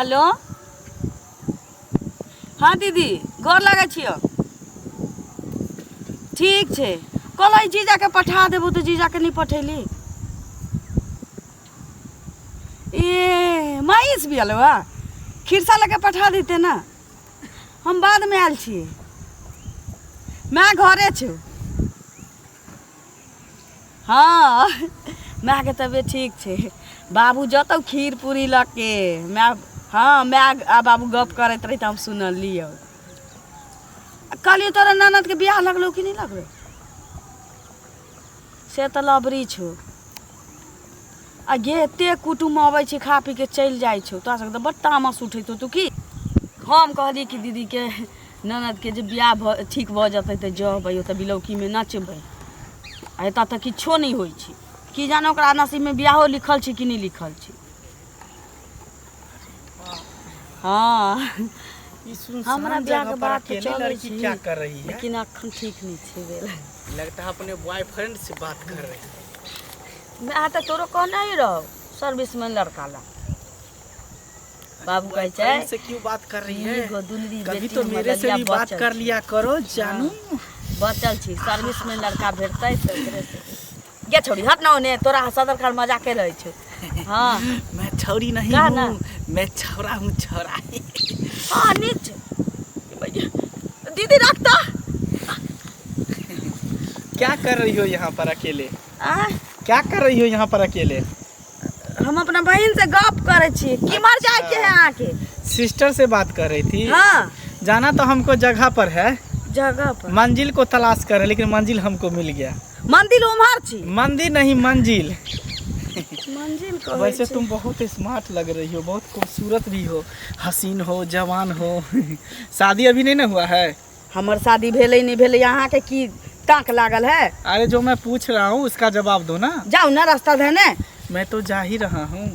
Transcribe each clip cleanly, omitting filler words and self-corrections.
Hello. हँ दीदी, गोर लागै छियौ। ठीक छै। कहलहुँ जीजाके पठा देबौ तऽ जीजाके नहि पठेली। ए महीष भी अलवा खिरसा लऽ के पठा देते ने। हम बादमे आयल छियै, माय घरे छौ। हँ, मायके तबियत ठीक छै। बाबू जतौ खीर पूरी लऽ के माय। हँ, माय आ बाबू गप करैत रहै तऽ हम सुनलियै। कहलियौ तोरा ननदके बियाह लगलौ कि नहि लगलौ? से तऽ लबरी छौ। आ गे, एते कुटुम अबै छै, खा पी के चलि जाइ छौ। तोरा सबके तऽ बड तामस उठैत होतौ की? हम कहलियै कि दीदीके ननदके जे बियाह भऽ ठीक भऽ जेतै तऽ जेबै ओतऽ बिलौकीमे नचबै। आ एतऽ तऽ किछो नहि होइ छै। की जाने ओकरा नसीबमे बियाहो लिखल छै कि नहि लिखल छै। हँ, ई सुनसान हमरा बियाहके जगह पर बात तऽ अकेली चलै लड़की छै क्या कर रही है? लेकिन अखन ठीक नहि छै भेल। लगता है अपने बॉयफ्रेंड से बात कर रही है। मैं तऽ तोरो कहने ही रहो सर्विसमे लड़का ला। बाबू कहै छै बॉयफ्रेंड से क्यों बात कर रही है? एगो दुलरी कभी बेटी तो हमर मेरे से ललिया भी बात बचल कर छै। लिया करो जानू। बचल छी, सर्विस में लड़का भेटतै तऽ ओकरे से। गे छौड़ी, हट ना ओने, तोरा सदरकाल मजाके रहै छौ। हाँ। मैं छौरी नहीं कह ना। हूँ, मैं छौरा हूँ, छौरा। हाँ, नीक छै। दीदी, रखता। क्या कर रही हो यहाँ पर अकेले? आ? क्या कर रही हो यहाँ पर अकेले? हम अपना बहन से गप करै छी। किम्हर जाए के है अहाँके? सिस्टर से बात कर रही थी? हाँ। जाना तो हमको जगह पर है। जगह पर? मंजिल को तलाश कर रहे, लेकिन मंजिल हमको मिल गया। मंदिर उम्हर छी। मंदिर नहीं, मंजिल। मंजिल कहै वैसे छै। तुम बहुत स्मार्ट लग रही हो, बहुत खूबसूरत भी हो, हसीन हो, जवान हो। शादी अभी नहीं ना हुआ है? हमर शादी भेलै नहि भेलै, अहाँके की ताक लागल है? अरे, जो मैं पूछ रहा हूँ उसका जवाब दो ना। जाउ ने रास्ता धने। मैं तो जा ही रहा हूँ।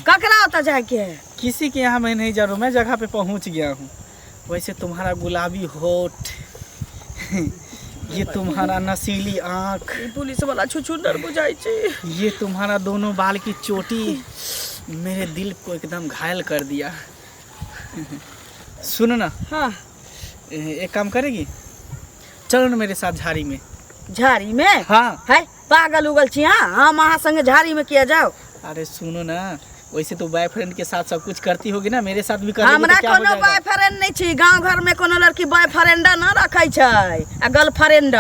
ककरा ओतऽ जायके है? किसी के यहाँ मैं नहीं जा रहा हूँ, मैं जगह पे पहुँच गया हूँ। वैसे तुम्हारा गुलाबी होठ, ये तुम्हारा नशीली आँख, ई पुलिस वाला छुछुंदर बुझाइ छै। ये तुम्हारा दोनों बाल की चोटी मेरे दिल को एकदम घायल कर दिया। सुनो ना। हाँ। एक काम करेगी? चलो ना मेरे साथ झाड़ी में। झाड़ी में? हाँ। है, पागल उगल छी अहाँ? हम अहाँ संगे झाड़ी में किया जाउ? अरे सुनो ना, वैसे तो बॉयफ्रेंड के साथ सब कुछ करती होगी ना, मेरे साथ भी कर लेगी हमरा तो क्या हो कोनो जाएगा? बॉयफ्रेंड नहि छी। गाँव घर में कोनो लड़की बॉयफ्रेंड न रखै छै आ गर्लफ्रेंड।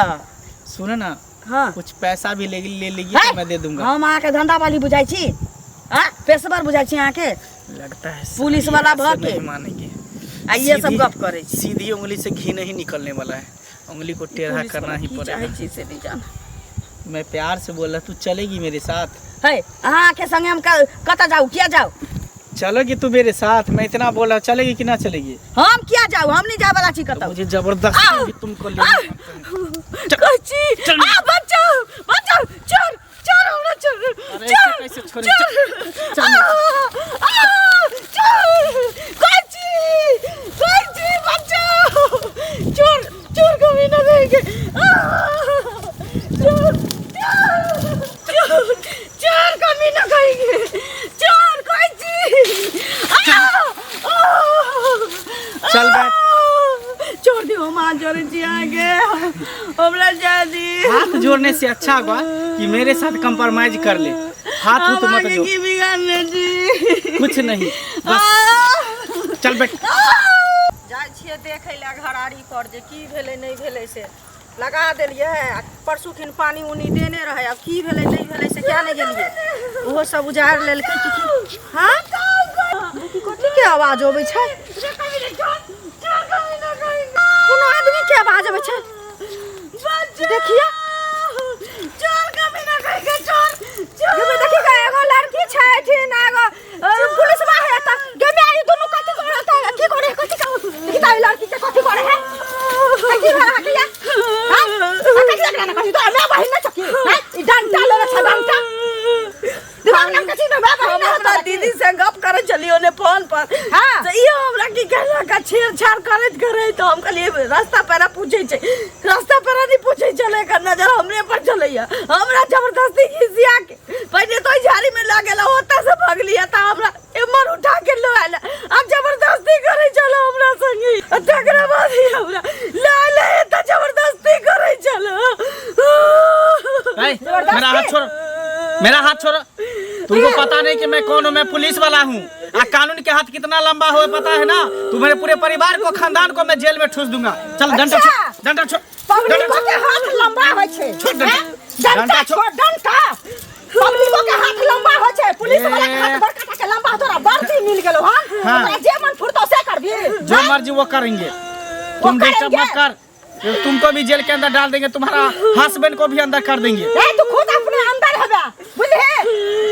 सुनो ना। हाँ। कुछ पैसा भी ले ले लेगी है? तो मैं दे दूंगा। हम अहाँके धंधा वाली बुझाइ छी? आ पेशवर बुझाइ छी अहाँके? लगता है पुलिस साली वाला ऐसे भऽ के। नहीं मानेगी। आ ये सब सीधी- गप करै छी। सीधी उंगली से घी नहीं निकलने वाला है, उंगली को टेढ़ा पुलिस करना वाला ही की पड़ेगा। चाहै छी से नहि जान। मैं प्यार से बोल रहा, तू चलेगी मेरे साथ? है, अहाँके संगे हम कतऽ जाउ, किया जाउ? चलोगी तू मेरे साथ? मैं इतना बोल रहा हूँ, चलेगी कि ना चलेगी? हम किया जाउ? हम नहीं जाए वाला छी तो कतौ। मुझे जबरदस्ती आओ! भी तुमको ले आओ! कहै छी। चल। आ, बचाउ, बचाउ, चोर, चोर, हमरा चोर। अरे चोर। ऐसे कैसे छोड़े? चोर। चल। आ, आ, चोर, कहै छी, कहै छी, बचाउ, चोर, चोर को भी ना देंगे। आ, चोर, चोर, चोर, चोर को भी ना कहेंगे, चोर, कहै छी। आ, आ, चल बैठ। छोड़ दियो, हम हाथ जोड़े छी अहाँके, हमरा जाय दी। हाथ जोड़ने से अच्छा हुआ कि मेरे साथ कंप्रोमाइज कर ले। हाथ हम उत मत अहाँके जोड़। की बिगाड़ने छी? कुछ नहीं, बस चल बैठ। जाइ छियै देखै लए घरारी पर जे की भेलै नहि भेलै, से लगा देलियै। आ परसू खिन पानि उनी देने रहै। आब की भेलै नहि भेलै से किया नहि गेलियै? ओहो सब उजाड़ि लेलकै कि की? हँ, कथी के आवाज अबै छै? कोनो आदमी के आवाज अबै छै, देखिए। देखिए, एगो लड़की छै एठिन, एगो पुलिसवा है त। गे माय, ई दुनू कथी करत है? की करे है? कथी कहू? देखि त, ई लड़की के कथी करे है? की भेल अहाँके या? हाँ? कथी लगरा ना कथी? तोरा माय बहिन नै छौ की? हाँ? ई डंटा लेने छै, डंटा। दिमाग नाम के चीज, माय बहिन हम नै अपना होता। दीदी से गप करै छलियै ओने फोन पर। तऽ इहो हमरा की कहलक, छेड़छाड़ करैत करैत। हम कहलियै रास्ता पैरा पूछै छै, रास्ता पैरा नहि पूछै छलै, एकर नजर हमरे पर छलैया। हमरा जबरदस्ती घिसिया के पहिले तो झाड़ी में लागल ओतऽ से भगली तऽ हमरा एम्हर उठा के लऽ आयल आ जबरदस्ती करै छल हमरा संगे आ तकरा बाद ही हमरा लऽ आयल तऽ जबरदस्ती करै छल। ए, मेरा हाथ छोड़ो, मेरा हाथ छोड़ो। तुमको पता नहीं कि मैं कौन हूँ? मैं पुलिस वाला हूँ आ कानून के हाथ कितना लंबा हो पता है ना? तुम्हारे पूरे परिवार को, खानदान को मैं जेल में ठूस दूंगा। चल डंडा छोड़, डंडा छोड़, पब्लिको डंडा के हाथ लंबा होइ छै। छोड़ डंडा। हैं? डंडा डंडा छोड़। छोड़ डंडा। पब्लिको के हाथ लंबा होइ छै, पुलिस वाला के हाथ बड़का टा के लंबा। तोरा वर्दी मिल गेलो हन? हाँ। तोरा जे मन फुरतो से करबी। जो मर्जी वो करेंगे। तुम डिस्टर्ब करेंगे। मत कर, तुमको भी जेल के अंदर डाल देंगे, तुम्हारा हस्बैंड को भी अंदर कर देंगे। ए, तू खुद अपने अंदर हेबे, बुझलिही?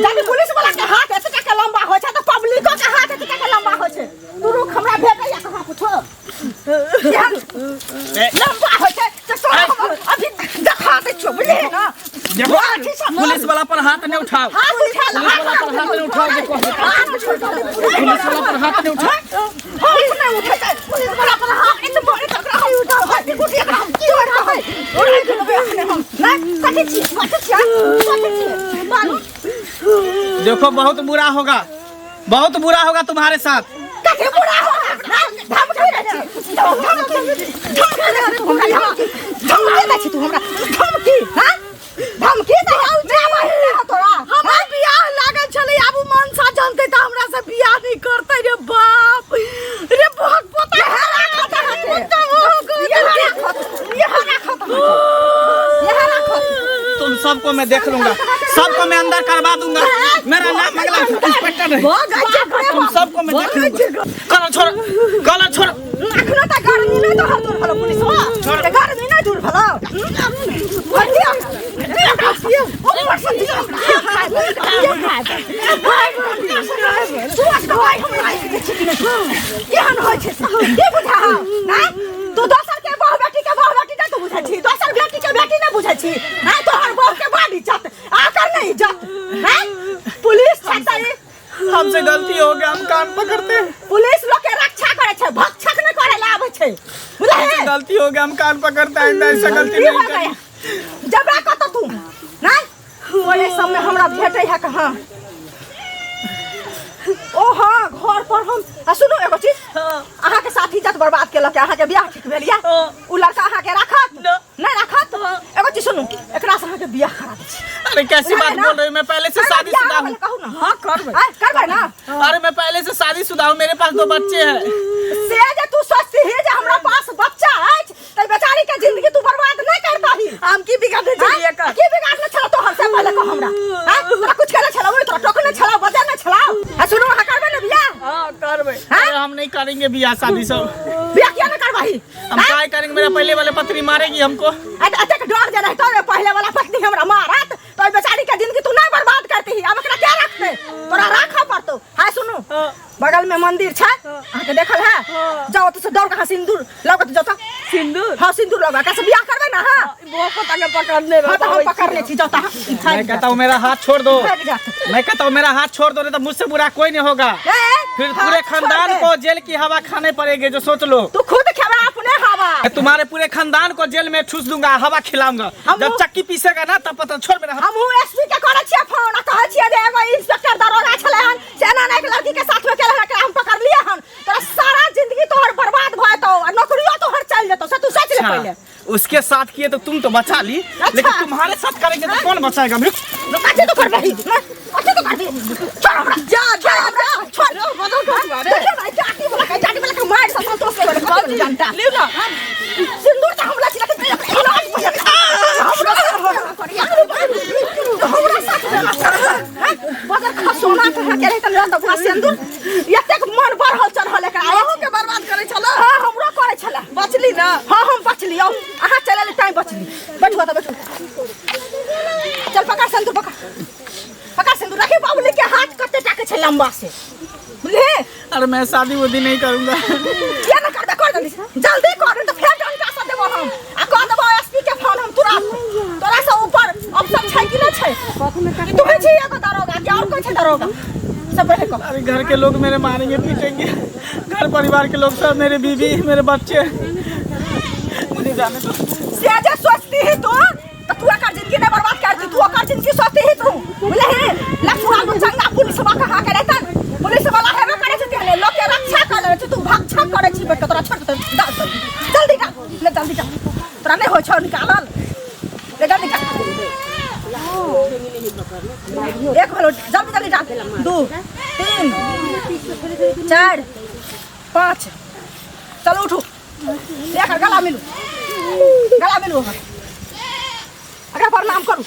जब पुलिस वाला के हाथ एते के लंबा होइ छै तऽ पब्लिको के हाथ एते के लंबा होइ छै। तू रुक, हमरा भेटैया कहाँ कुछो ए, लंबा होइ छै तऽ तोरा हम अभी देखा दै छियौ, बुझलिही ना? देखो, अथी सब पुलिस वाला पर हाथ नहीं उठाओ। हाथ उठा। पुलिस वाला पर हाथ नहीं उठाओ, देखो। हाथ उठा। पुलिस वाला पर हाथ नहीं उठाओ। हाथ नहीं उठेतै पुलिस वाला पर हाथ। एते बड़े तक हम उठाओ हाथ कुटी एकरा हम की उठाबै उड़ाइ देबै अखने हम। नहि कथी छी, कथी छी, कथी छी मारू। देखो, बहुत बुरा होगा, बहुत बुरा होगा तुम्हारे साथ। कथी बुरा होगा? धमकी दै छी, धमकी, धमकी दै छी तू हमरा, धमकी, धमकी दै छी तू हमरा, धमकी। हां, धमकी दै माय बहिन है तोरा। हमर बियाह लागल छलै, आब उ मनसा जानतै तऽ हमरा से बियाह नहि करतै। रे बाप रे, बहुत पोता। यहाँ राखत अहाँके, यहाँ राखत, यहाँ राखत अहाँके, यहाँ राखत। तुम सबको मैं देख लूंगा, सबको मैं अंदर करवा दूंगा। मेरा नाम अगला इंस्पेक्टर है। तुम सबको मैं देख लूंगा। कलर छोड़ो, कलर छोड़ो। अखनो तऽ गर्मी नहि तोहर दूर भेलौ पुलिसवा। छोड़। तऽ गर्मी नहि दूर भेलौ। दियौ, दियौ ओकरा, ऊपर से दियौ ओकरा। सुबह के भाई हमरा आँखि के छिपने केहन होइ छै की बुझा हैं? तू दोसर के बहु बेटी के बहु बेटी नहि तू बुझै छी, दोसर बेटी के बेटी नहि बुझै छी हैं? तोहर बहु के बड़ इज्जत आकर नहि इज्जत हैं? पुलिस छै तऽ हमसे गलती हो गया, हम कान पकड़ते हैं। पुलिस लोग के रक्षा करे छै, भक्षक नहि करे ला आबै छै, बुझले? हमसे गलती हो गया, हम कान पकड़ते हैं, आइंदा ऐसा गलती की नहीं हो करेंगे। गया? जबरा कत तू नहीं ओए सब में हमरा भेटै है कहाँ? ओ हाँ, घर पर हम आ सुनू एगो चीज, अहाँ के साथी इज्जत बर्बाद केलक, अहाँ के बियाह ठीक भेल या? उ लड़का अहाँ के राखत नहीं राखत? एगो चीज सुनू, एकरा से अहाँ के बियाह करा दै छी। अरे, कैसी बात ना। बोल रही हो? मैं पहले से अरे, शादीशुदा बियाह हूँ। कहू ना। हाँ, करबै। आय, करबै ना? अरे, मैं पहले से शादीशुदा हूँ, मेरे पास दो बच्चे हैं। से जे तू सोचती ही जे हमरा पास बच्चा अछि त बेचारी के जिंदगी तू बर्बाद नहीं करता ही। हम की बिगाड़ने छलियै एकर? की बिगाड़ने छला तोहर से पहिले कह हमरा। हैं? तोरा कुछ केने छला? ओइ तोरा टोकने छला, बजेने छला? आ सुनू, अहाँ करबै ने बियाह? हाँ, करबै। अरे, हम नहीं करेंगे बियाह शादी सब। बियाह किया नहीं करबही? हम काय करेंगे? मेरा पहले वाले पत्नी मारेगी हमको। एतेक डर जे रहतो रे पहिले वाला पत्नी हमरा मारत, तो ओइ बेचारी के जिंदगी तू नहीं बर्बाद करती ही। अब एकरा क्या रखते? तोरा राखऽ पड़तो। हाय सुनू, बगल में मंदिर छै, अहाँके देखल है? जाओ तो से दौड़ के अहाँ सिंदूर लगत जाओ तऽ। सिन्दूर? हाँ, सिंदूर लगा कैसे बियाह करबै ना? हाँ, बहुत पोता के पकड़ने हाँ, तो हम पकड़ने छी, जाओ तऽ। मैं कहता हूँ मेरा हाथ छोड़ दो। भागि जात। मैं कहता हूँ मेरा हाथ छोड़ दो, नहीं तो मुझसे बुरा कोई नहीं होगा। ए, फिर हाथ पूरे छोड़ खानदान दे। को जेल की हवा खाने पड़ेगी, जो सोच लो। तू खुद खेबा अपने हवा। मैं तुम्हारे पूरे खानदान को जेल में ठूस दूंगा, हवा खिलाऊंगा। जब चक्की पीसेगा ना तब पता। छोड़ मेरा हाथ। हमहूँ एसपी के करै छियै फोन आ कहै छियै जे एगो इंस्पेक्टर दरोगा छलै हन से एना एना एक लड़की के साथ में केल हन, एकरा हम पकड़लियै हन। तोरा सारा जिंदगी तोहर बर्बाद भऽ जेतौ आ नौकरियो तोहर चलि जेतौ, से तू सोच ले पहिले। अच्छा, उसके साथ किए तो तुम तो बचा ली, लेकिन तुम्हारे साथ करेंगे तो कौन बचाएगा? कथी तू करबही? कथी तू करबही? छोड़ हमरा। जा जा जा, छोड़। बदल कर रे। देखियौ ने, जाति वाला के, जाति वाला के मारि से संतोष नहि भेलै, कथी जनता। लिउ ना। सिन्दूर तऽ हमरा छी, लेकिन इलाज पहिले हमरा हमरा साथ में बगर खसोना के के रहे तऽ तऽ पूरा सिन्दूर एतेक मन बढ़ल चढ़ल एकरा। अहूँ के बर्बाद करै छल? हाँ, हमरो करै छलै। बचली ना? हाँ, हम बचली। आउ अहाँ चलल टाइम बचली। बैठू तऽ बैठू। चल पकड़ सिन्दूर, पकड़, पकड़ सिन्दूर। रखी बाबूली के हाथ कते टाके छै लंबा से, बुझली? अरे, मैं शादी उदी नहीं करूंगा। किया ना करबे? कर जल्दी, जल्दी कर, नहीं तो फेर डंडा से देबो हम आ कह देबो एसपी के फोन हम तुरंत। तोरा से ऊपर अफसर छै कि नहीं छै? तू ही छी एगो दरोगा कि और कोई छै दरोगा सब रहे को? अरे, घर के लोग मेरे मारेंगे पीटेंगे, घर परिवार के लोग सब, मेरे बीवी, मेरे बच्चे। मुझे जाने दो। से जे सोचती ही तू तो तू एकर जिंदगी नहीं बर्बाद करती। एक भेलो, जल्दी जल्दी डाल। 2 3 4 5। चलो उठू, लेकर गला मिलू, गला मिलू अहाँ। एकरा प्रणाम करू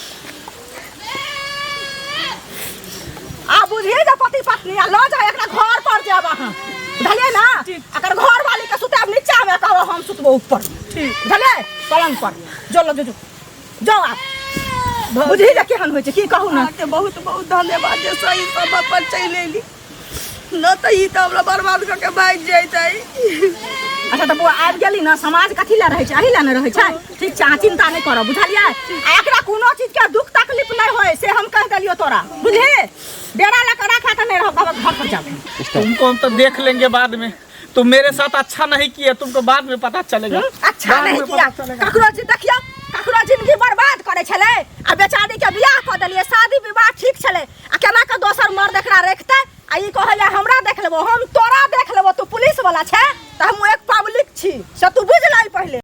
आ बुझिए जे पति पत्नी आ लऽ जाए एकरा घर पर जायब अहाँ, बुझलियै ना? एकर घर वाली के सुतायब नीचा में, कहब हम सुतबो ऊपर, बुझलियै? पलंग पर। जो लो, जो जो जाओ। आप बुझी जे केहन होइ छै, की कहू ने। अहाँके बहुत बहुत धन्यवाद जे सही समय पर चलि अयली, न तऽ ई तऽ हमरा बर्बाद कऽ के भागि जैतै। अच्छा तऽ बौआ आबि गेली ने। समाज कथी लए रहै छै? अही लए ने रहै छै। ठीक छै, अहाँ चिंता नहि करब, बुझलियै? आ एकरा कोनो चीज के दुख तकलीफ नहि होय से हम कहि देलियौ तोरा, बुझली? डेरा लऽ कऽ राखा तऽ नहि रहब, घर पर जाब। तुमको हम तो देख लेंगे बाद में। तुम मेरे साथ अच्छा नहीं किए, तुमको बाद में पता चलेगा। अच्छा बाद नहीं में किया। पता चलेगा। ककरो जी देखियौ, ककरो जिंदगी बर्बाद करै छलै आ बेचारी के बियाह कऽ देलियै। शादी विवाह ठीक छलै आ केना कऽ दोसर मर्द एकरा रखतै? आ ई कहै ले हमरा देख लेबो, हम तोरा देख लेबो। तू पुलिस वाला छै तऽ हम एक पब्लिक छी, से तू बुझि लही पहिले।